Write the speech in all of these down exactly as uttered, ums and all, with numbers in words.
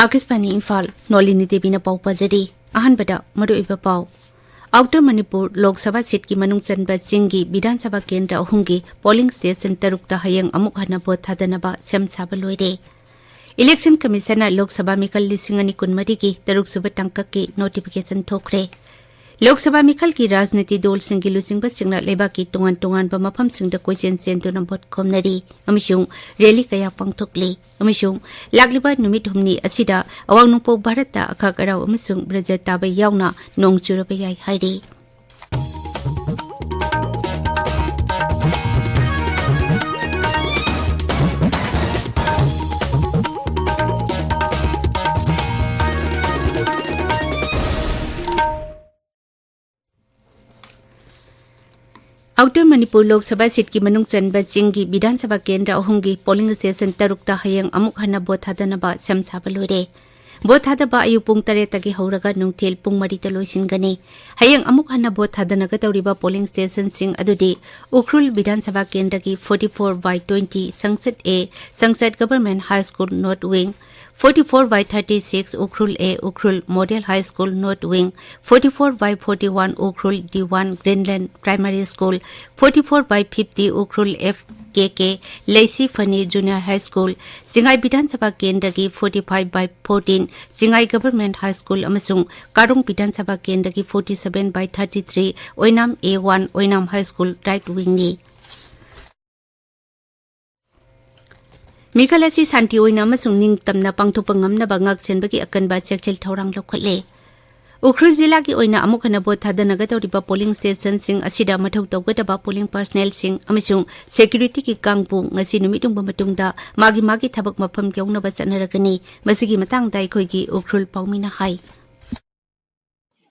ꯑꯥꯀꯥꯁꯕꯥꯅꯤ ꯏꯝꯐꯥꯜ, ꯅꯣꯂꯤꯅꯤ ꯗꯦꯕꯤꯅ ꯄꯥꯎ ꯄꯥꯖꯔꯤ꯫ ꯑꯍꯥꯟꯕꯗ ꯃꯔꯨꯑꯣꯏꯕ ꯄꯥꯎ꯫ ꯑꯥꯎꯇꯔ ꯃꯅꯤꯄꯨꯔ ꯂꯣꯛ ꯁꯚꯥ ꯁꯤꯠꯀꯤ ꯃꯅꯨꯡ ꯆꯟꯕ ꯆꯤꯡꯒꯤ ꯕꯤꯙꯥꯟ ꯁꯚꯥ ꯀꯦꯟꯗ꯭ꯔ ꯑꯍꯨꯝꯒꯤ ꯄꯣꯂꯤꯡ ꯁ꯭ꯇꯦꯁꯟ ꯇꯔꯨꯛꯇ ꯍꯌꯦꯡ ꯑꯃꯨꯛ ꯍꯟꯅ ꯚꯣꯠ ꯊꯥꯗꯅꯕ ꯁꯦꯝ ꯁꯥꯕ ꯂꯣꯏꯔꯦ꯫ ꯏꯂꯦꯛꯁꯟ ꯀꯃꯤꯁꯟꯅ ꯂꯣꯛ ꯁꯚꯥ ꯃꯤꯈꯜ ꯂꯤꯁꯤꯡ ꯑꯅꯤ ꯀꯨꯟꯃꯔꯤꯒꯤ ꯇꯔꯨꯛ ꯁꯨꯕ ꯇꯥꯡꯀꯛꯀꯤ ꯅꯣꯇꯤꯐꯤꯀꯦꯁꯟ ꯊꯣꯛꯈ꯭ꯔꯦ꯫ ꯂꯣꯛ ꯁꯚꯥ ꯃꯤꯈꯜꯒꯤ ꯔꯥꯖꯅꯤꯇꯤ ꯗꯜꯁꯤꯡꯒꯤ ꯂꯨꯆꯤꯡꯕꯁꯤꯡꯅ ꯂꯩꯕꯥꯛꯀꯤ ꯇꯣꯉꯥꯟ ꯇꯣꯉꯥꯟꯕ ꯃꯐꯝꯁꯤꯡꯗ ꯀꯣꯏꯆꯦꯟ ꯆꯦꯟꯗꯨꯅ ꯚꯣꯠ ꯈꯣꯝꯅꯔꯤ ꯑꯃꯁꯨꯡ ꯔꯦꯂꯤ ꯀꯌꯥ ꯄꯥꯡꯊꯣꯛꯂꯤ꯫ ꯑꯃꯁꯨꯡ ꯂꯥꯛꯂꯤꯕ ꯅꯨꯃꯤꯠ ꯍꯨꯝꯅꯤ ꯑꯁꯤꯗ ꯑꯋꯥꯡ ꯅꯣꯡꯄꯣꯛ ꯚꯥꯔꯠꯇ ꯑꯈꯥꯛ ꯑꯔꯥꯎ ꯑꯃꯁꯨꯡ ꯕ꯭ꯔꯖ ꯇꯥꯕ ꯌꯥꯎꯅ ꯅꯣꯡ ꯆꯨꯔꯕ ꯌꯥꯏ ꯍꯥꯏꯔꯤ꯫ ꯑꯥꯎꯇꯔ ꯃꯅꯤꯄꯨꯔ ꯂꯣꯛ ꯁꯚꯥ ꯁꯤꯠꯀꯤ ꯃꯅꯨꯡ ꯆꯟꯕ ꯆꯤꯡꯒꯤ ꯕꯤꯙꯥꯟ ꯁꯚꯥ ꯀꯦꯟꯗ꯭ꯔ ꯑꯍꯨꯝꯒꯤ ꯄꯣꯂꯤꯡ ꯁ꯭ꯇꯦꯁꯟ ꯇꯔꯨꯛꯇ ꯍꯌꯦꯡ ꯑꯃꯨꯛ ꯍꯟꯅ ꯚꯣꯠ ꯊꯥꯗꯅꯕ ꯁꯦꯝ ꯁꯥꯕ ꯂꯣꯏꯔꯦ꯫ ꯚꯣꯠ ꯊꯥꯗꯕ ꯑꯌꯨꯛ ꯄꯨꯡ ꯇꯔꯦꯠꯇꯒꯤ ꯍꯧꯔꯒ ꯅꯨꯡꯊꯤꯜ ꯄꯨꯡ ꯃꯔꯤꯗ ꯂꯣꯏꯁꯤꯟꯒꯅꯤ꯫ ꯍꯌꯦꯡ ꯑꯃꯨꯛ ꯍꯟꯅ ꯚꯣꯠ ꯊꯥꯗꯅꯒꯗꯧꯔꯤꯕ ꯄꯣꯂꯤꯡ ꯁ꯭ꯇꯦꯁꯟꯁꯤꯡ ꯑꯗꯨꯗꯤ ꯎꯈ꯭ꯔꯨꯜ ꯕꯤꯙꯥꯟ ꯁꯚꯥ ꯀꯦꯟꯗ꯭ꯔꯒꯤ forty four by twenty ꯁꯪꯁꯠ A, ꯁꯪꯁꯠ Government High School North Wing, forty four by thirty six Ukhrul A, Ukhrul Model High School North Wing, forty four by forty one Ukhrul D one Greenland Primary School, forty four by fifty Ukhrul F K K Leisi Phanir Junior High School, Singai Bidhan Sabha Kendra gi forty five by fourteen Singai Government High School ꯑꯃꯁꯨꯡ ꯀꯥꯔꯣꯡ ꯕꯤꯙꯥꯟ ꯁꯚꯥ ꯀꯦꯟꯗ꯭ꯔꯒꯤ forty seven by thirty three Oinam A one Oinam High School right wing ꯅꯤ꯫ ꯃꯤꯈꯜ ꯑꯁꯤ ꯁꯥꯟꯇꯤ ꯑꯣꯏꯅ ꯑꯃꯁꯨꯡ ꯅꯤꯡꯇꯝꯅ ꯄꯥꯡꯊꯣꯛꯄ ꯉꯝꯅꯕ ꯉꯥꯛꯁꯦꯟꯕꯒꯤ ꯑꯀꯟꯕ ꯆꯦꯛꯁꯤꯜ ꯊꯧꯔꯥꯡ ꯂꯧꯈꯠꯂꯦ꯫ ꯎꯈ꯭ꯔꯨꯜ ꯖꯤꯂꯥꯒꯤ ꯑꯣꯏꯅ ꯑꯃꯨꯛ ꯍꯟꯅ ꯚꯣꯠ ꯊꯥꯗꯅꯒꯗꯧꯔꯤꯕ ꯄꯣꯂꯤꯡ ꯁ꯭ꯇꯦꯁꯟꯁꯤꯡ ꯑꯁꯤꯗ ꯃꯊꯧ ꯇꯧꯒꯗꯕ ꯄꯣꯂꯤꯡ ꯄꯥꯔꯁꯅꯦꯜꯁꯤꯡ ꯑꯃꯁꯨꯡ ꯁꯦꯀ꯭ꯌꯨꯔꯤꯇꯤꯒꯤ ꯀꯥꯡꯕꯨ ꯉꯁꯤ ꯅꯨꯃꯤꯠ ꯌꯨꯡꯕ ꯃꯇꯨꯡꯗ ꯃꯥꯒꯤ ꯃꯥꯒꯤ ꯊꯕꯛ ꯃꯐꯝ ꯌꯧꯅꯕ ꯆꯠꯅꯔꯒꯅꯤ꯫ ꯃꯁꯤꯒꯤ ꯃꯇꯥꯡꯗ ꯑꯩꯈꯣꯏꯒꯤ ꯎꯈ꯭ꯔꯨꯜ ꯄꯥꯎꯃꯤꯅ ꯍꯥꯏ꯫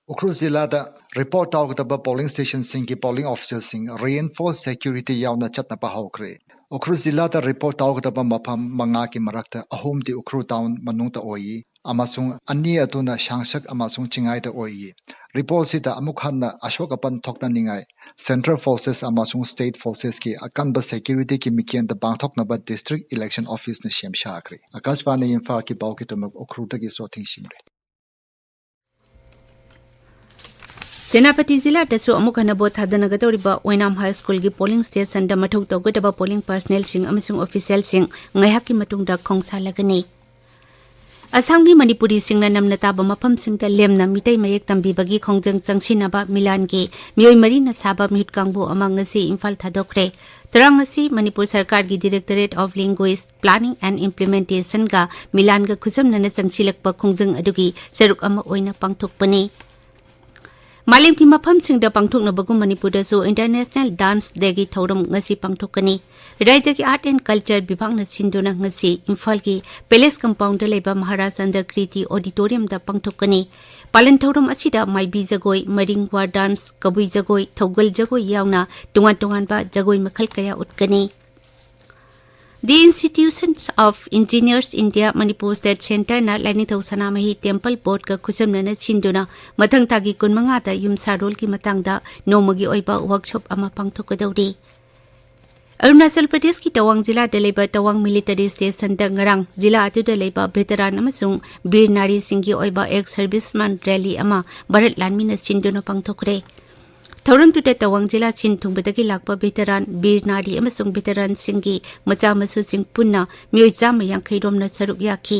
ꯎꯈ꯭ꯔꯨꯜ ꯖꯤꯂꯥꯗ ꯔꯤꯄꯣꯔꯠ ꯇꯧꯒꯗꯕ ꯄꯣꯂꯤꯡ ꯁ꯭ꯇꯦꯁꯟꯁꯤꯡꯒꯤ ꯄꯣꯂꯤꯡ ꯑꯣꯐꯤꯁꯔꯁꯤꯡ ꯔꯤꯑꯦꯟꯐꯣꯔꯁ ꯁꯦꯀ꯭ꯌꯨꯔꯤꯇꯤ ꯌꯥꯎꯅ ꯆꯠꯅꯕ ꯍꯧꯈ꯭ꯔꯦ꯫ ꯎꯈ꯭ꯔꯨꯜ ꯖꯤꯂꯥꯗ ꯔꯤꯄꯣꯔꯠ ꯇꯧꯒꯗꯕ ꯃꯐꯝ ꯃꯉꯥꯒꯤ ꯃꯔꯛꯇ ꯑꯍꯨꯝꯗꯤ ꯎꯈ꯭ꯔꯨꯜ ꯇꯥꯎꯟ ꯃꯅꯨꯡꯗ ꯑꯣꯏꯌꯦ ꯑꯃꯁꯨꯡ ꯑꯅꯤ ꯑꯗꯨꯅ ꯁꯥꯡꯁꯛ ꯑꯃꯁꯨꯡ ꯆꯤꯡꯉꯥꯏꯗ ꯑꯣꯏꯌꯦ꯫ ꯔꯤꯄꯣꯔꯠꯁꯤꯗ ꯑꯃꯨꯛ ꯍꯟꯅ ꯑꯁꯣꯛ ꯑꯄꯟ ꯊꯣꯛꯇꯅꯤꯡꯉꯥꯏ ꯁꯦꯟꯇ꯭ꯔꯦꯜ ꯐꯣꯔꯁꯦꯁ ꯑꯃꯁꯨꯡ ꯁ꯭ꯇꯦꯠ ꯐꯣꯔꯁꯦꯁꯀꯤ ꯑꯀꯟꯕ ꯁꯦꯀ꯭ꯌꯨꯔꯤꯇꯤꯒꯤ ꯃꯤꯠꯌꯦꯡꯗ ꯄꯥꯡꯊꯣꯛꯅꯕ ꯗꯤꯁꯇ꯭ꯔꯤꯛ ꯏꯂꯦꯛꯁꯟ ꯑꯣꯐꯤꯁꯅ ꯁꯦꯝ ꯁꯥꯈ꯭ꯔꯦ꯫ ꯑꯀꯥꯁꯕꯥꯅꯤ ꯏꯝꯐꯥꯜꯒꯤ ꯄꯥꯎꯒꯤꯗꯃꯛ ꯎꯈ꯭ꯔꯨꯜꯗꯒꯤ ꯁꯣꯊꯤꯡ ꯁꯤꯡꯔꯦ꯫ ꯁꯦꯅꯥꯄꯇꯤ ꯖꯤꯂꯥꯗꯁꯨ ꯑꯃꯨꯛ ꯍꯟꯅ ꯚꯣꯠ ꯊꯥꯗꯅꯒꯗꯧꯔꯤꯕ ꯑꯣꯏꯅꯥꯝ ꯍꯥꯏ ꯁ꯭ꯀꯨꯜꯒꯤ ꯄꯣꯂꯤꯡ ꯁ꯭ꯇꯦꯁꯟꯗ ꯃꯊꯧ ꯇꯧꯒꯗꯕ ꯄꯣꯂꯤꯡ ꯄꯥꯔꯁꯅꯦꯜꯁꯤꯡ ꯑꯃꯁꯨꯡ ꯑꯣꯐꯤꯁꯤꯌꯦꯜꯁꯤꯡ ꯉꯥꯏꯍꯥꯛꯀꯤ ꯃꯇꯨꯡꯗ ꯈꯣꯡꯁꯥꯜꯂꯒꯅꯤ꯫ ꯑꯁꯥꯝꯒꯤ ꯃꯅꯤꯄꯨꯔꯤꯁꯤꯡꯅ ꯅꯝꯅ ꯇꯥꯕ ꯃꯐꯝꯁꯤꯡꯗ ꯂꯦꯝꯅ ꯃꯤꯇꯩ ꯃꯌꯦꯛ ꯇꯝꯕꯤꯕꯒꯤ ꯈꯣꯡꯖꯪ ꯆꯪꯁꯤꯟꯅꯕ ꯃꯤꯂꯥꯟꯒꯤ ꯃꯤꯑꯣꯏ ꯃꯔꯤꯅ ꯁꯥꯕ ꯃꯤꯍꯨꯠ ꯀꯥꯡꯕꯨ ꯑꯃ ꯉꯁꯤ ꯏꯝꯐꯥꯜ ꯊꯥꯗꯣꯛꯈ꯭ꯔꯦ꯫ ꯊꯧꯔꯥꯡ ꯑꯁꯤ ꯃꯅꯤꯄꯨꯔ ꯁꯔꯀꯥꯔꯒꯤ Directorate of Language Planning and Implementationꯒ ꯃꯤꯂꯥꯟꯒ ꯈꯨꯠꯁꯝꯅꯅ ꯆꯪꯁꯤꯜꯂꯛꯄ ꯈꯣꯡꯖꯪ ꯑꯗꯨꯒꯤ ꯁꯔꯨꯛ ꯑꯃ ꯑꯣꯏꯅ ꯄꯥꯡꯊꯣꯛꯄꯅꯤ꯫ ꯃꯥꯂꯦꯝꯒꯤ ꯃꯐꯝꯁꯤꯡꯗ ꯄꯥꯡꯊꯣꯛꯅꯕꯒꯨꯝ ꯃꯅꯤꯄꯨꯔꯗꯁꯨ International Dance Dayꯒꯤ ꯊꯧꯔꯝ ꯉꯁꯤ ꯄꯥꯡꯊꯣꯛꯀꯅꯤ꯫ ꯔꯥꯖ꯭ꯌꯒꯤ Art and Culture ꯕꯤꯚꯥꯒꯅ ꯁꯤꯟꯗꯨꯅ ꯉꯁꯤ ꯏꯝꯐꯥꯜꯒꯤ Palace Compoundꯗ ꯂꯩꯕ ꯃꯍꯥꯔꯥꯖ ꯆꯟꯗ꯭ꯔ ꯀ꯭ꯔꯤꯇꯤ Auditoriumꯗ ꯄꯥꯡꯊꯣꯛꯀꯅꯤ꯫ ꯄꯥꯂꯟ ꯊꯧꯔꯝ ꯑꯁꯤꯗ ꯃꯥꯏꯕꯤ ꯖꯒꯣꯏ, ꯃꯔꯤꯡ, war dance, ꯀꯕꯨꯏ ꯖꯒꯣꯏ, ꯊꯧꯒꯜ ꯖꯒꯣꯏ ꯌꯥꯎꯅ ꯇꯣꯉꯥꯟ ꯇꯣꯉꯥꯟꯕ ꯖꯒꯣꯏ ꯃꯈꯜ ꯀꯌꯥ ꯎꯠꯀꯅꯤ꯫ The Institutions of Engineers India Manipur State Centreꯅ Lainingthou Sanamahi Temple Boardꯀ ꯈꯨꯠꯁꯝꯅꯅ ꯁꯤꯟꯗꯨꯅ ꯃꯊꯪ ꯊꯥꯒꯤ ꯀꯨꯟꯃꯉꯥꯗ ꯌꯨꯝꯁꯥꯔꯣꯜꯒꯤ ꯃꯇꯥꯡꯗ ꯅꯣꯡꯃꯒꯤ ꯑꯣꯏꯕ workshop ꯑꯃ ꯄꯥꯡꯊꯣꯛꯀꯗꯧꯔꯤ꯫ ꯑꯔꯨꯅꯥꯆꯜ ꯄ꯭ꯔꯗꯦꯁꯀꯤ ꯇꯋꯥꯡ ꯖꯤꯂꯥꯗ ꯂꯩꯕ ꯇꯋꯥꯡ Military Stationꯗ ꯉꯔꯥꯡ ꯖꯤꯂꯥ ꯑꯗꯨꯗ ꯂꯩꯕ veteran ꯑꯃꯁꯨꯡ ꯕꯤꯔ ꯅꯥꯔꯤꯁꯤꯡꯒꯤ ꯑꯣꯏꯕ ex serviceman rally ꯑꯃ ꯚꯥꯔꯠ ꯂꯥꯟꯃꯤꯅ ꯁꯤꯟꯗꯨꯅ ꯄꯥꯡꯊꯣꯛꯈ꯭ꯔꯦ꯫ ꯊꯧꯔꯝꯗꯨꯗ ꯇꯋꯥꯡ ꯖꯤꯂꯥ ꯁꯤꯟ ꯊꯨꯡꯕꯗꯒꯤ ꯂꯥꯛꯄ veteran, ꯕꯤꯔ ꯅꯥꯔꯤ ꯑꯃꯁꯨꯡ veteranꯁꯤꯡꯒꯤ ꯃꯆꯥ ꯃꯁꯨꯁꯤꯡ ꯄꯨꯟꯅ ꯃꯤꯑꯣꯏ ꯆꯥꯝꯃ ꯌꯥꯡꯈꯩ ꯔꯣꯝꯅ ꯁꯔꯨꯛ ꯌꯥꯈꯤ꯫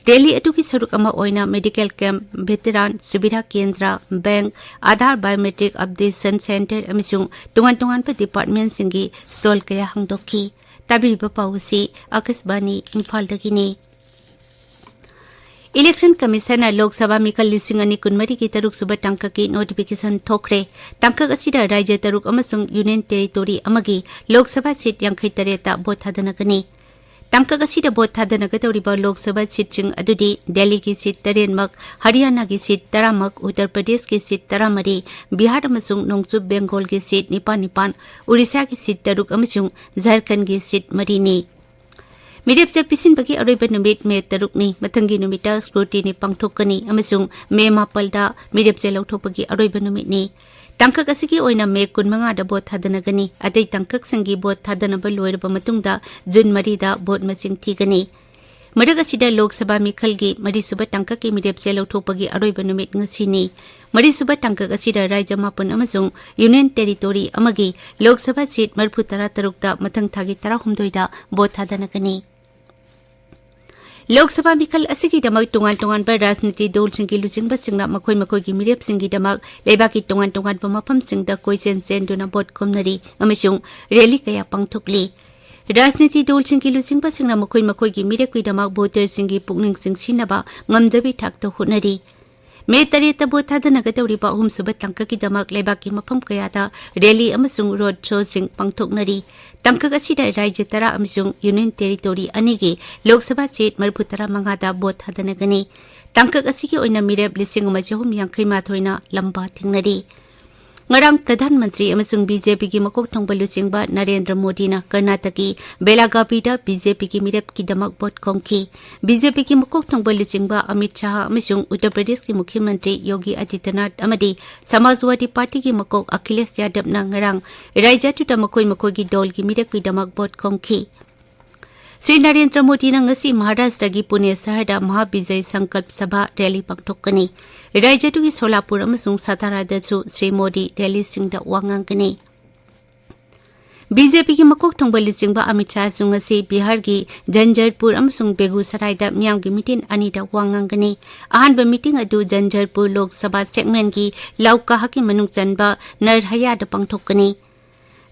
Rally ꯑꯗꯨꯒꯤ ꯁꯔꯨꯛ ꯑꯃ ꯑꯣꯏꯅ medical camp, veteran ꯁꯨꯕꯤꯙꯥ ꯀꯦꯟꯗ꯭ꯔ, bank, Aadhaar biometric updation centre ꯑꯃꯁꯨꯡ ꯇꯣꯉꯥꯟ ꯇꯣꯉꯥꯟꯕ departmentꯁꯤꯡꯒꯤ stall ꯀꯌꯥ ꯍꯥꯡꯗꯣꯛꯈꯤ꯫ ꯇꯥꯕꯤꯔꯤꯕ ꯄꯥꯎ ꯑꯁꯤ ꯑꯀꯥꯁꯕꯥꯅꯤ ꯏꯝꯐꯥꯜꯗꯒꯤꯅꯤ꯫ Election Commissionꯅ ꯂꯣꯛ ꯁꯚꯥ ꯃꯤꯈꯜ ꯂꯤꯁꯤꯡ ꯑꯅꯤ ꯀꯨꯟꯃꯔꯤꯒꯤ ꯇꯔꯨꯛꯁꯨꯕ ꯇꯥꯡꯀꯛꯀꯤ notification ꯊꯣꯛꯈ꯭ꯔꯦ꯫ ꯇꯥꯡꯀꯛ ꯑꯁꯤꯗ ꯔꯥꯖ꯭ꯌ ꯇꯔꯨꯛ ꯑꯃꯁꯨꯡ Union Territory ꯑꯃꯒꯤ ꯂꯣꯛ ꯁꯚꯥ seat ꯌꯥꯡꯈꯩ ꯇꯔꯦꯠꯇ ꯚꯣꯠ ꯊꯥꯗꯅꯒꯅꯤ꯫ ꯇꯥꯡꯀꯛ ꯑꯁꯤꯗ ꯚꯣꯠ ꯊꯥꯗꯅꯒꯗꯧꯔꯤꯕ ꯂꯣꯛ ꯁꯚꯥ ꯁꯤꯠꯁꯤꯡ ꯑꯗꯨꯗꯤ ꯗꯦꯜꯂꯤꯒꯤ ꯁꯤꯠ ꯇꯔꯦꯠꯃꯛ, ꯍꯔꯤꯌꯥꯅꯥꯒꯤ ꯁꯤꯠ ꯇꯔꯥꯃꯛ, ꯎꯠꯇꯔ ꯄ꯭ꯔꯗꯦꯁꯀꯤ ꯁꯤꯠ ꯇꯔꯥꯃꯔꯤ, ꯕꯤꯍꯥꯔ ꯑꯃꯁꯨꯡ ꯅꯣꯡꯆꯨꯞ ꯕꯦꯡꯒꯣꯜꯒꯤ ꯁꯤꯠ ꯅꯤꯄꯥꯟ ꯅꯤꯄꯥꯟ, ꯎꯔꯤꯁꯥꯒꯤ ꯁꯤꯠ ꯇꯔꯨꯛ ꯑꯃꯁꯨꯡ ꯖꯔꯈꯟꯒꯤ ꯁꯤꯠ ꯃꯔꯤꯅꯤ꯫ ꯃꯤꯔꯦꯞꯆꯦ ꯄꯤꯁꯤꯟꯕꯒꯤ ꯑꯔꯣꯏꯕ ꯅꯨꯃꯤꯠ ꯃꯦ ꯇꯔꯨꯛꯅꯤ꯫ ꯃꯊꯪꯒꯤ ꯅꯨꯃꯤꯠꯇ ꯁ꯭ꯀ꯭ꯔꯨꯇꯤꯅꯤ ꯄꯥꯡꯊꯣꯛꯀꯅꯤ ꯑꯃꯁꯨꯡ ꯃꯦ ꯃꯥꯄꯜꯗ ꯃꯤꯔꯦꯞꯆꯦ ꯂꯧꯊꯣꯛꯄꯒꯤ ꯑꯔꯣꯏꯕ ꯅꯨꯃꯤꯠꯅꯤ꯫ ꯇꯥꯡꯀꯛ ꯑꯁꯤꯒꯤ ꯑꯣꯏꯅ ꯃꯦ ꯀꯨꯟꯃꯉꯥꯗ ꯚꯣꯠ ꯊꯥꯗꯅꯒꯅꯤ꯫ ꯑꯇꯩ ꯇꯥꯡꯀꯛꯁꯤꯡꯒꯤ ꯚꯣꯠ ꯊꯥꯗꯅꯕ ꯂꯣꯏꯔꯕ ꯃꯇꯨꯡꯗ ꯖꯨꯟ ꯃꯔꯤꯗ ꯚꯣꯠ ꯃꯁꯤꯡ ꯊꯤꯒꯅꯤ꯫ ꯃꯔꯛ ꯑꯁꯤꯗ ꯂꯣꯛ ꯁꯚꯥ ꯃꯤꯈꯜꯒꯤ ꯃꯔꯤꯁꯨꯕ ꯇꯥꯡꯀꯛꯀꯤ ꯃꯤꯔꯦꯞꯆꯦ ꯂꯧꯊꯣꯛꯄꯒꯤ ꯑꯔꯣꯏꯕ ꯅꯨꯃꯤꯠ ꯉꯁꯤꯅꯤ꯫ ꯃꯔꯤꯁꯨꯕ ꯇꯥꯡꯀꯛ ꯑꯁꯤꯗ ꯔꯥꯖ꯭ꯌ ꯃꯥꯄꯟ ꯑꯃꯁꯨꯡ ꯌꯨꯅꯤꯌꯟ ꯇꯦꯔꯤꯇꯣꯔꯤ ꯑꯃꯒꯤ ꯂꯣꯛ ꯁꯚꯥ ꯁꯤꯠ ꯃꯔꯤꯐꯨ ꯇꯔꯥ ꯇꯔꯨꯛꯇ ꯃꯊꯪ ꯊꯥꯒꯤ ꯇꯔꯥꯍꯨꯝꯗꯣꯏꯗ ꯚꯣꯠ ꯊꯥꯗꯅꯒꯅꯤ꯫ ꯂꯣꯛ ꯁꯚꯥ ꯃꯤꯈꯜ ꯑꯁꯤꯒꯤꯗꯃꯛ ꯇꯣꯉꯥꯟ ꯇꯣꯉꯥꯟꯕ ꯔꯥꯖꯅꯤꯇꯤ ꯗꯜꯁꯤꯡꯒꯤ ꯂꯨꯆꯤꯡꯕꯁꯤꯡꯅ ꯃꯈꯣꯏ ꯃꯈꯣꯏꯒꯤ ꯃꯤꯔꯦꯞꯁꯤꯡꯒꯤꯗꯃꯛ ꯂꯩꯕꯥꯛꯀꯤ ꯇꯣꯉꯥꯟ ꯇꯣꯉꯥꯟꯕ ꯃꯐꯝꯁꯤꯡꯗ ꯀꯣꯏꯆꯦꯟ ꯆꯦꯟꯗꯨꯅ ꯚꯣꯠ ꯈꯣꯝꯅꯔꯤ ꯑꯃꯁꯨꯡ ꯔꯦꯂꯤ ꯀꯌꯥ ꯄꯥꯡꯊꯣꯛꯂꯤ꯫ ꯔꯥꯖꯅꯤꯇꯤ ꯗꯜꯁꯤꯡꯒꯤ ꯂꯨꯆꯤꯡꯕꯁꯤꯡꯅ ꯃꯈꯣꯏ ꯃꯈꯣꯏꯒꯤ ꯃꯤꯔꯦꯞꯀꯤꯗꯃꯛ ꯚꯣꯇꯔꯁꯤꯡꯒꯤ ꯄꯨꯛꯅꯤꯡ ꯆꯤꯡꯁꯤꯟꯅꯕ ꯉꯝꯖꯕꯤ ꯊꯥꯛꯇ ꯍꯣꯠꯅꯔꯤ꯫ ꯃꯦ ꯇꯔꯦꯠꯇ ꯚꯣꯠ ꯊꯥꯗꯅꯒꯗꯧꯔꯤꯕ ꯑꯍꯨꯝꯁꯨꯕ ꯇꯥꯡꯀꯛꯀꯤꯗꯃꯛ ꯂꯩꯕꯥꯛꯀꯤ ꯃꯐꯝ ꯀꯌꯥꯗ ꯔꯦꯂꯤ ꯑꯃꯁꯨꯡ ꯔꯣꯗ ꯁꯣꯁꯤꯡ ꯄꯥꯡꯊꯣꯛꯅꯔꯤ꯫ ꯇꯥꯡꯀꯛ ꯑꯁꯤꯗ ꯔꯥꯖ꯭ꯌ ꯇꯔꯥ ꯑꯃꯁꯨꯡ ꯌꯨꯅꯤꯌꯟ ꯇꯦꯔꯤꯇꯣꯔꯤ ꯑꯅꯤꯒꯤ ꯂꯣꯛ ꯁꯚꯥ ꯁꯤꯠ ꯃꯔꯤꯐꯨ ꯇꯔꯥ ꯃꯉꯥꯗ ꯚꯣꯠ ꯊꯥꯗꯅꯒꯅꯤ꯫ ꯇꯥꯡꯀꯛ ꯑꯁꯤꯒꯤ ꯑꯣꯏꯅ ꯃꯤꯔꯦꯞ ꯂꯤꯁꯤꯡ ꯑꯃ ꯆꯍꯨꯝ ꯌꯥꯡꯈꯩ ꯃꯥꯊꯣꯏꯅ ꯂꯝꯕꯥ ꯊꯦꯡꯅꯔꯤ꯫ ꯉꯔꯥꯡ ꯄ꯭ꯔꯙꯥꯟ ꯃꯟꯇ꯭ꯔꯤ ꯑꯃꯁꯨꯡ ꯕꯤ ꯖꯦ ꯄꯤꯒꯤ ꯃꯀꯣꯛ ꯊꯣꯡꯕ ꯂꯨꯆꯤꯡꯕ ꯅꯔꯦꯟꯗ꯭ꯔ ꯃꯣꯗꯤꯅ ꯀꯔꯅꯥꯇꯀꯤ ꯕꯦꯂꯥꯒꯥꯕꯤꯗ ꯕꯤ ꯖꯦ ꯄꯤꯒꯤ ꯃꯤꯔꯦꯞꯀꯤꯗꯃꯛ ꯚꯣꯠ ꯈꯣꯝꯈꯤ꯫ ꯕꯤ ꯖꯦ ꯄꯤꯒꯤ ꯃꯀꯣꯛ ꯊꯣꯡꯕ ꯂꯨꯆꯤꯡꯕ ꯑꯃꯤꯠ ꯁꯥꯍ ꯑꯃꯁꯨꯡ ꯎꯠꯇꯔ ꯄ꯭ꯔꯗꯦꯁꯀꯤ ꯃꯨꯈ꯭ꯌ ꯃꯟꯇ꯭ꯔꯤ ꯌꯣꯒꯤ ꯑꯗꯤꯇ꯭ꯌꯅꯥꯊ ꯑꯃꯗꯤ ꯁꯃꯥꯖꯋꯥꯗꯤ ꯄꯥꯔꯇꯤꯒꯤ ꯃꯀꯣꯛ ꯑꯈꯤꯂꯦꯁ ꯌꯥꯗꯕꯅ ꯉꯔꯥꯡ ꯔꯥꯖ꯭ꯌ ꯑꯗꯨꯗ ꯃꯈꯣꯏ ꯃꯈꯣꯏꯒꯤ ꯗꯜꯒꯤ ꯃꯤꯔꯦꯞꯀꯤꯗꯃꯛ ꯚꯣꯠ ꯈꯣꯝꯈꯤ꯫ ꯁ꯭ꯔꯤ ꯅꯔꯦꯟꯗ꯭ꯔ ꯃꯣꯗꯤꯅ ꯉꯁꯤ ꯃꯍꯥꯔꯥꯁꯇ꯭ꯔꯒꯤ ꯄꯨꯅꯦ ꯁꯍꯔꯗ ꯃꯍꯥꯕꯤꯖꯌ ꯁꯪꯀꯜꯞ ꯁꯚꯥ ꯔꯦꯂꯤ ꯄꯥꯡꯊꯣꯛꯀꯅꯤ꯫ ꯔꯥꯖ꯭ꯌ ꯑꯗꯨꯒꯤ ꯁꯣꯂꯥꯄꯨꯔ ꯑꯃꯁꯨꯡ ꯁꯥꯇꯥꯔꯥꯗꯁꯨ ꯁ꯭ꯔꯤ ꯃꯣꯗꯤ ꯔꯦꯂꯤꯁꯤꯡꯗ ꯋꯥ ꯉꯥꯡꯒꯅꯤ꯫ ꯕꯤ ꯖꯦ ꯄꯤꯒꯤ ꯃꯀꯣꯛ ꯊꯣꯡꯕ ꯂꯨꯆꯤꯡꯕ ꯑꯃꯤꯠ ꯁꯥꯍꯁꯨ ꯉꯁꯤ ꯕꯤꯍꯥꯔꯒꯤ ꯖꯟꯖꯔꯄꯨꯔ ꯑꯃꯁꯨꯡ ꯕꯦꯒꯨꯁꯔꯥꯏꯗ ꯃꯤꯌꯥꯝꯒꯤ ꯃꯤꯇꯤꯟ ꯑꯅꯤꯗ ꯋꯥ ꯉꯥꯡꯒꯅꯤ꯫ ꯑꯍꯥꯟꯕ ꯃꯤꯇꯤꯡ ꯑꯗꯨ ꯖꯟꯖꯔꯄꯨꯔ ꯂꯣꯛ ꯁꯚꯥ ꯁꯦꯒꯃꯦꯟꯒꯤ ꯂꯥꯎꯀꯥꯍꯥꯒꯤ ꯃꯅꯨꯡ ꯆꯟꯕ ꯅꯔꯍꯌꯥꯗ ꯄꯥꯡꯊꯣꯛꯀꯅꯤ꯫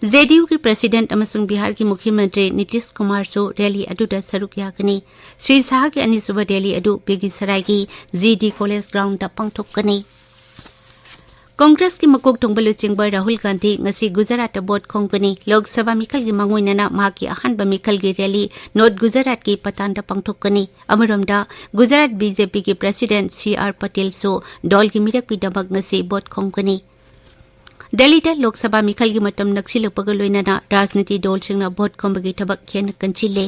ꯖꯦ ꯗꯤ ꯌꯨꯒꯤ ꯄ꯭ꯔꯁꯤꯗꯦꯟꯠ ꯑꯃꯁꯨꯡ ꯕꯤꯍꯥꯔꯒꯤ ꯃꯨꯈ꯭ꯌ ꯃꯟꯇ꯭ꯔꯤ ꯅꯤꯇꯤꯁ ꯀꯨꯃꯥꯔꯁꯨ ꯔꯦꯂꯤ ꯑꯗꯨꯗ ꯁꯔꯨꯛ ꯌꯥꯒꯅꯤ꯫ ꯁ꯭ꯔꯤ ꯁꯥꯍꯒꯤ ꯑꯅꯤꯁꯨꯕ ꯔꯦꯂꯤ ꯑꯗꯨ ꯕꯦꯒꯨꯁꯔꯥꯏꯒꯤ ꯖꯤ ꯗꯤ ꯀꯣꯂꯦꯖ ꯒ꯭ꯔꯥꯎꯟꯗ ꯄꯥꯡꯊꯣꯛꯀꯅꯤ꯫ ꯀꯣꯡꯒ꯭ꯔꯦꯁꯀꯤ ꯃꯀꯣꯛ ꯊꯣꯡꯕ ꯂꯨꯆꯤꯡꯕ ꯔꯥꯍꯨꯜ ꯒꯥꯟꯙꯤ ꯉꯁꯤ ꯒꯨꯖꯔꯥꯠꯇ ꯚꯣꯠ ꯈꯣꯝꯒꯅꯤ꯫ ꯂꯣꯛ ꯁꯚꯥ ꯃꯤꯈꯜꯒꯤ ꯃꯥꯡꯑꯣꯏꯅꯅ ꯃꯍꯥꯛꯀꯤ ꯑꯍꯥꯟꯕ ꯃꯤꯈꯜꯒꯤ ꯔꯦꯂꯤ ꯅꯣꯔꯠ ꯒꯨꯖꯔꯥꯠꯀꯤ ꯄꯇꯥꯟꯗ ꯄꯥꯡꯊꯣꯛꯀꯅꯤ꯫ ꯑꯃꯔꯣꯝꯗ, ꯒꯨꯖꯔꯥꯠ ꯕꯤ ꯖꯦ ꯄꯤꯒꯤ ꯄ꯭ꯔꯁꯤꯗꯦꯟꯠ ꯁꯤ ꯑꯥꯔ ꯄꯇꯦꯜꯁꯨ ꯗꯣꯜꯒꯤ ꯃꯤꯔꯦꯞꯀꯤꯗꯃꯛ ꯉꯁꯤ ꯚꯣꯠ ꯈꯣꯝꯒꯅꯤ꯫ ꯗꯦꯜꯂꯤꯗ ꯂꯣꯛ ꯁꯚꯥ ꯃꯤꯈꯜꯒꯤ ꯃꯇꯝ ꯅꯛꯁꯤꯜꯂꯛꯄꯒ ꯂꯣꯏꯅꯅ ꯔꯥꯖꯅꯤꯇꯤ ꯗꯣꯜꯁꯤꯡꯅ ꯚꯣꯠ ꯈꯣꯝꯕꯒꯤ ꯊꯕꯛ ꯍꯦꯟꯅ ꯀꯟꯁꯤꯜꯂꯦ꯫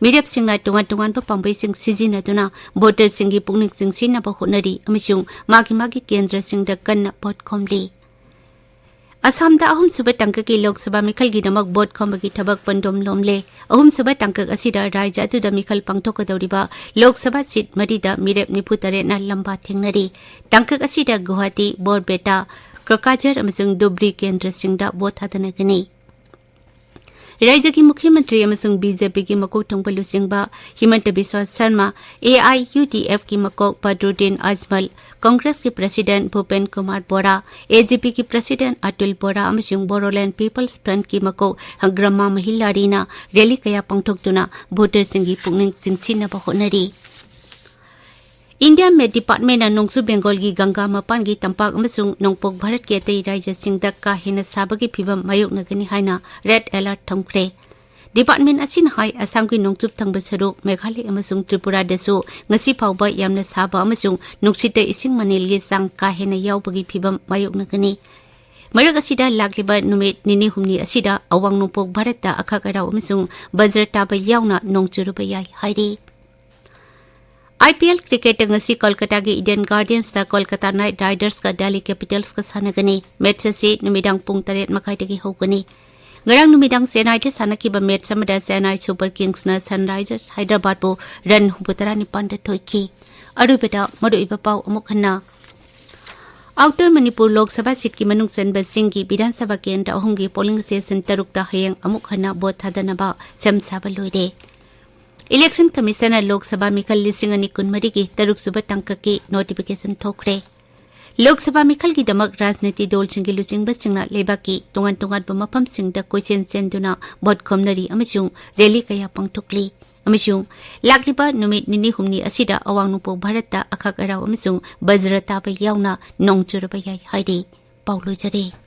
ꯃꯤꯔꯦꯞꯁꯤꯡꯅ ꯇꯣꯉꯥꯟ ꯇꯣꯉꯥꯟꯕ ꯄꯥꯝꯕꯩꯁꯤꯡ ꯁꯤꯖꯤꯟꯅꯗꯨꯅ ꯚꯣꯇꯔꯁꯤꯡꯒꯤ ꯄꯨꯛꯅꯤꯡ ꯆꯤꯡꯁꯤꯟꯅꯕ ꯍꯣꯠꯅꯔꯤ ꯑꯃꯁꯨꯡ ꯃꯥꯒꯤ ꯃꯥꯒꯤ ꯀꯦꯟꯗ꯭ꯔꯁꯤꯡꯗ ꯀꯟꯅ ꯚꯣꯠ ꯈꯣꯝꯂꯤ꯫ ꯑꯁꯥꯝꯗ ꯑꯍꯨꯝꯁꯨꯕ ꯇꯥꯡꯀꯛꯀꯤ ꯂꯣꯛ ꯁꯚꯥ ꯃꯤꯈꯜꯒꯤꯗꯃꯛ ꯚꯣꯠ ꯈꯣꯝꯕꯒꯤ ꯊꯕꯛ ꯄꯟꯗꯣꯝ ꯂꯣꯝꯂꯦ꯫ ꯑꯍꯨꯝꯁꯨꯕ ꯇꯥꯡꯀꯛ ꯑꯁꯤꯗ ꯔꯥꯖ꯭ꯌ ꯑꯗꯨꯗ ꯃꯤꯈꯜ ꯄꯥꯡꯊꯣꯛꯀꯗꯧꯔꯤꯕ ꯂꯣꯛ ꯁꯚꯥ ꯁꯤꯠ ꯃꯔꯤꯗ ꯃꯤꯔꯦꯞ ꯅꯤꯐꯨ ꯇꯔꯦꯠꯅ ꯂꯝꯕꯥ ꯊꯦꯡꯅꯔꯤ꯫ ꯇꯥꯡꯀꯛ ꯑꯁꯤꯗ ꯒꯨꯋꯥꯍꯥꯇꯤ, ꯕꯣꯔꯄꯦꯇꯥ, ꯀ꯭ꯔꯣꯀꯥꯖꯔ ꯑꯃꯁꯨꯡ ꯙꯨꯕ꯭ꯔꯤ ꯀꯦꯟꯗ꯭ꯔꯁꯤꯡꯗ ꯚꯣꯠ ꯊꯥꯗꯅꯒꯅꯤ꯫ ꯔꯥꯖ꯭ꯌꯒꯤ ꯃꯨꯈ꯭ꯌ ꯃꯟꯇ꯭ꯔꯤ ꯑꯃꯁꯨꯡ ꯕꯤ ꯖꯦ ꯄꯤꯒꯤ ꯃꯀꯣꯛ ꯊꯣꯡꯕ ꯂꯨꯆꯤꯡꯕ ꯍꯤꯃꯟꯇ ꯕꯤꯁ꯭ꯋꯥ ꯁꯔꯃ, ꯑꯦ ꯑꯥꯏ ꯌꯨ ꯗꯤ ꯑꯦꯐꯀꯤ ꯃꯀꯣꯛ ꯕꯗ꯭ꯔꯨꯗꯤꯟ ꯑꯖꯃꯜ, ꯀꯣꯡꯒ꯭ꯔꯦꯁꯀꯤ ꯄ꯭ꯔꯁꯤꯗꯦꯟꯠ ꯚꯨꯄꯦꯟ ꯀꯨꯃꯥꯔ ꯕꯣꯔꯥ, ꯑꯦ ꯖꯤ ꯄꯤꯒꯤ ꯄ꯭ꯔꯁꯤꯗꯦꯟꯠ ꯑꯇꯨꯜ ꯕꯣꯔꯥ ꯑꯃꯁꯨꯡ ꯕꯣꯔꯣꯂꯦꯟ ꯄꯤꯄꯜꯁ ꯐ꯭ꯔꯟꯠꯀꯤ ꯃꯀꯣꯛ ꯍꯪꯒ꯭ꯔꯃꯥ ꯃꯍꯤꯂꯥꯔꯤꯅ ꯔꯦꯂꯤ ꯀꯌꯥ ꯄꯥꯡꯊꯣꯛꯇꯨꯅ ꯚꯣꯇꯔꯁꯤꯡꯒꯤ ꯄꯨꯛꯅꯤꯡ ꯆꯤꯡꯁꯤꯟꯅꯕ ꯍꯣꯠꯅꯔꯤ꯫ ꯏꯟꯗꯤꯌꯥ ꯃꯦꯠ ꯗꯤꯄꯥꯔꯠꯃꯦꯟꯠꯅ ꯅꯣꯡꯆꯨꯞ ꯕꯦꯡꯒꯣꯜꯒꯤ ꯒꯪꯒꯥ ꯃꯄꯥꯟꯒꯤ ꯇꯝꯄꯥꯛ ꯑꯃꯁꯨꯡ ꯅꯣꯡꯄꯣꯛ ꯚꯥꯔꯠꯀꯤ ꯑꯇꯩ ꯔꯥꯖ꯭ꯌꯁꯤꯡꯗ ꯀꯥ ꯍꯦꯟꯅ ꯁꯥꯕꯒꯤ ꯐꯤꯚꯝ ꯃꯥꯌꯣꯛꯅꯒꯅꯤ ꯍꯥꯏꯅ ꯔꯦꯗ ꯑꯦꯂꯔꯠ ꯊꯝꯈ꯭ꯔꯦ꯫ ꯗꯤꯄꯥꯔꯠꯃꯦꯟꯠ ꯑꯁꯤꯅ ꯍꯥꯏ, ꯑꯁꯥꯝꯒꯤ ꯅꯣꯡꯆꯨꯞ ꯊꯪꯕ ꯁꯔꯨꯛ, ꯃꯦꯘꯥꯂꯌ ꯑꯃꯁꯨꯡ ꯇ꯭ꯔꯤꯄꯨꯔꯥꯗꯁꯨ ꯉꯁꯤ ꯐꯥꯎꯕ ꯌꯥꯝꯅ ꯁꯥꯕ ꯑꯃꯁꯨꯡ ꯅꯨꯡꯁꯤꯠꯇ ꯏꯁꯤꯡ ꯃꯅꯤꯜꯒꯤ ꯆꯥꯡ ꯀꯥ ꯍꯦꯟꯅ ꯌꯥꯎꯕꯒꯤ ꯐꯤꯚꯝ ꯃꯥꯌꯣꯛꯅꯒꯅꯤ꯫ ꯃꯔꯛ ꯑꯁꯤꯗ ꯂꯥꯛꯂꯤꯕ ꯅꯨꯃꯤꯠ ꯅꯤꯅꯤ ꯍꯨꯝꯅꯤ ꯑꯁꯤꯗ ꯑꯋꯥꯡ ꯅꯣꯡꯄꯣꯛ ꯚꯥꯔꯠꯇ ꯑꯈꯛ ꯑꯔꯥꯎ ꯑꯃꯁꯨꯡ ꯕꯖ꯭ꯔ ꯇꯥꯕ ꯌꯥꯎꯅ ꯅꯣꯡ ꯆꯨꯔꯨꯕ ꯌꯥꯏ ꯍꯥꯏꯔꯤ꯫ ꯑꯥꯏ ꯄꯤ ꯑꯦꯜ ꯀ꯭ꯔꯤꯀꯦꯠꯇ ꯉꯁꯤ ꯀꯣꯜꯀꯇꯥꯒꯤ ꯏꯗꯦꯟ ꯒꯥꯔꯗꯦꯟꯁꯇ ꯀꯣꯜꯀꯇꯥ ꯅꯥꯏꯠ ꯔꯥꯏꯗꯔꯁꯀ ꯗꯦꯜꯂꯤ ꯀꯦꯄꯤꯇꯦꯜꯁꯀ ꯁꯥꯟꯅꯒꯅꯤ꯫ ꯃꯦꯠꯆ ꯑꯁꯤ ꯅꯨꯃꯤꯗꯥꯡ ꯄꯨꯡ ꯇꯔꯦꯠ ꯃꯈꯥꯏꯗꯒꯤ ꯍꯧꯒꯅꯤ꯫ ꯉꯔꯥꯡ ꯅꯨꯃꯤꯗꯥꯡ ꯆꯦꯟꯅꯥꯏꯗ ꯁꯥꯟꯅꯈꯤꯕ ꯃꯦꯠꯆ ꯑꯃꯗ ꯆꯦꯟꯅꯥꯏ ꯁꯨꯄꯔ ꯀꯤꯡꯁꯅ ꯁꯟꯔꯥꯏꯖꯔꯁ ꯍꯥꯏꯗ꯭ꯔꯕꯥꯗꯄꯨ ꯔꯟ ꯍꯨꯝꯐꯨꯇꯔꯥ ꯅꯤꯄꯥꯟꯗ ꯊꯣꯏꯈꯤ꯫ ꯑꯔꯣꯏꯕꯗ ꯃꯔꯨꯑꯣꯏꯕ ꯄꯥꯎ ꯑꯃꯨꯛ ꯍꯟꯅ꯫ ꯑꯥꯎꯇꯔ ꯃꯅꯤꯄꯨꯔ ꯂꯣꯛ ꯁꯚꯥ ꯁꯤꯠꯀꯤ ꯃꯅꯨꯡ ꯆꯟꯕꯁꯤꯡꯒꯤ ꯕꯤꯙꯥꯟ ꯁꯚꯥ ꯀꯦꯟꯗ꯭ꯔ ꯑꯍꯨꯝꯒꯤ ꯄꯣꯂꯤꯡ ꯁ꯭ꯇꯦꯁꯟ ꯇꯔꯨꯛꯇ ꯍꯌꯦꯡ ꯑꯃꯨꯛ ꯍꯟꯅ ꯚꯣꯠ ꯊꯥꯗꯅꯕ ꯁꯦꯝ ꯁꯥꯕ ꯂꯣꯏꯔꯦ꯫ ꯏꯂꯦꯛꯁꯟ ꯀꯃꯤꯁꯟꯅ ꯂꯣꯛ ꯁꯚꯥ ꯃꯤꯈꯜ ꯂꯤꯁꯤꯡ ꯑꯅꯤ ꯀꯨꯟꯃꯔꯤꯒꯤ ꯇꯔꯨꯛꯁꯨꯕ ꯇꯥꯡꯀꯛꯀꯤ ꯅꯣꯇꯤꯐꯤꯀꯦꯁꯟ ꯊꯣꯛꯈ꯭ꯔꯦ꯫ ꯂꯣꯛ ꯁꯚꯥ ꯃꯤꯈꯜꯒꯤꯗꯃꯛ ꯔꯥꯖꯅꯤꯇꯤ ꯗꯣꯜꯁꯤꯡꯒꯤ ꯂꯨꯆꯤꯡꯕꯁꯤꯡꯅ ꯂꯩꯕꯥꯛꯀꯤ ꯇꯣꯉꯥꯟ ꯇꯣꯉꯥꯟꯕ ꯃꯐꯝꯁꯤꯡꯗ ꯀꯣꯏꯆꯦꯟ ꯆꯦꯟꯗꯨꯅ ꯚꯣꯠ ꯈꯣꯝꯅꯔꯤ ꯑꯃꯁꯨꯡ ꯔꯦꯂꯤ ꯀꯌꯥ ꯄꯥꯡꯊꯣꯛꯂꯤ꯫ ꯑꯃꯁꯨꯡ ꯂꯥꯛꯂꯤꯕ ꯅꯨꯃꯤꯠ ꯅꯤꯅꯤ ꯍꯨꯝꯅꯤ ꯑꯁꯤꯗ ꯑꯋꯥꯡ ꯅꯣꯡꯄꯣꯛ ꯚꯥꯔꯠꯇ ꯑꯈꯛ ꯑꯔꯥꯎ ꯑꯃꯁꯨꯡ ꯕꯖ꯭ꯔ ꯇꯥꯕ ꯌꯥꯎꯅ ꯅꯣꯡ ꯆꯨꯔꯕ ꯌꯥꯏ ꯍꯥꯏꯔꯤ꯫ ꯄꯥꯎ ꯂꯣꯏꯖꯔꯦ꯫